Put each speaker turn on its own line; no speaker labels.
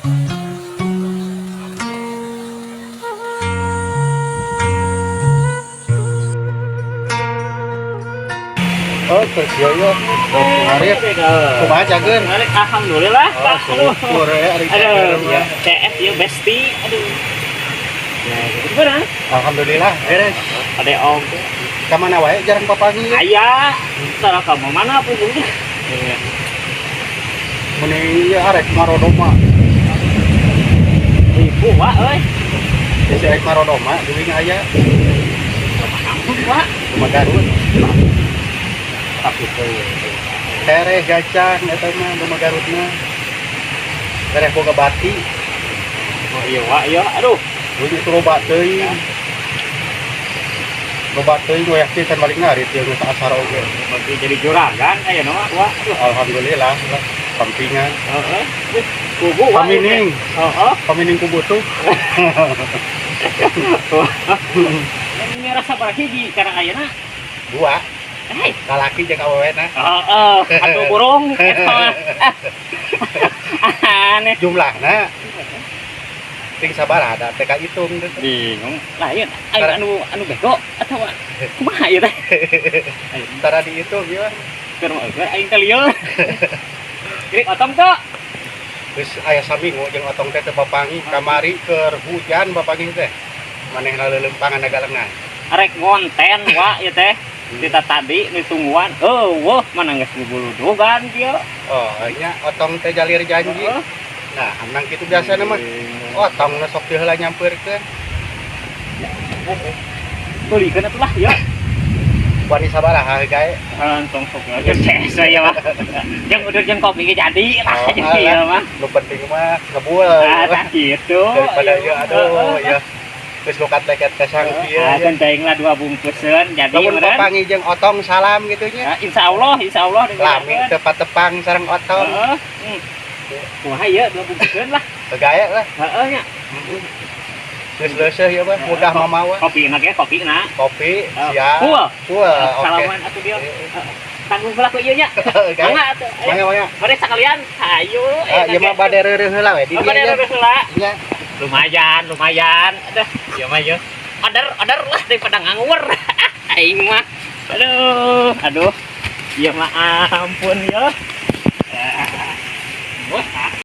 Oh, kerja ya. Ngarit. Kumaha, Cager?
Ngarit, alhamdulillah.
Oh,
Pak. Aduh.
syukur ya ari Cager
Aduh,
mah.
ya. CS ya besti. Aduh. Ya, gimana?
Alhamdulillah, beres.
Ada om.
Ka mana wae jarang papanggih ya?
Aya, ntar kamu mana pun.
Mending ieu arek marodoma.
Ribu, Wak, euy.
Bisi arek marodoma, duing aya.
Ampun, Wak.
Rumah Garut.
Tapi tuh.
Tereh gacang eta mah rumah Garut mah. Tereh boga bati.
Oh iya, Wak, iya. Aduh.
Duing itu loba teuing. Loba teuing wayah teh can balik ngarit ieu geus asar oge.
Bagi jadi juragan aya nu, Wak. Aduh.
Alhamdulillah lah sampingan.
Heeh. Kubu, Wak.
Pamining,
Heeh.
pamining ku butuh.
Ini rasa hiji karena ayeuna.
Dua,
Eh,
lalaki jeung awewena.
heeh, atuh burung eta mah. Aneh.
Jumlahna ting sabaraha da teh hitung teh.
Bingung. Lain ayo anu anu bego atau kumaha ieu teh? Ayo,
Tara dihitung ieu mah.
keur mah keur aing teh lieur. Jadi otong tuh.
Geus aya saminggu jeung otong teh teu papanggih, kamari keur hujan papanggih teh. Manehna leuleumpangan galengan.
Arek ngonten, Wak, ieu teh. Kita tadi ditungguan. Oh, wah, mana geus bubuludugan kieu.
Oh, nya otong teh jalir janji.
Heeh.
Nah, emang kitu biasana mah. Otong nu sok teu heula nyampeurkeun.
Tulikeun atuh lah ya.
Wani sabaraha gae?
Entong sok aja saya mah. Jeung udah jeung kopi ge jadi lah
Oh,
jadi ya mah.
Nu penting mah ngebul.
Ah, tah gitu.
Daripada ya aduh ya. Geus lukat leket kasang kieu.
Ah,
Ya.
kan teuing lah dua bungkuseun jadi
Lamun
meureun.
papanggih jeung otong salam gitu nya.
Ya, insya Allah, insya Allah.
Lami teu patepang sareng otong.
Heeh. Kumaha ieu dua bungkuseun lah.
Gae lah.
Heeh nya.
Geus leuseuh ya mah, mudah mamawa.
Kopi na ge, kopi na.
Kopi
Oh,
siap.
Full.
Full, oke.
Salaman atuh dia. Tanggung heula ku ieu nya.
Gae.
Mangga atuh. Ayo.
Mangga mangga.
Mari sekalian. Ayo.
Ah, ieu mah bade reureuh heula we di
Oh,
dieu
bade
nya.
reureuh heula.
Nya.
Lumayan, lumayan. Aduh, ieu mah ieu. Order, order lah daripada nganggur. Aing mah. Aduh, aduh. Ieu mah ampun ya. Wah,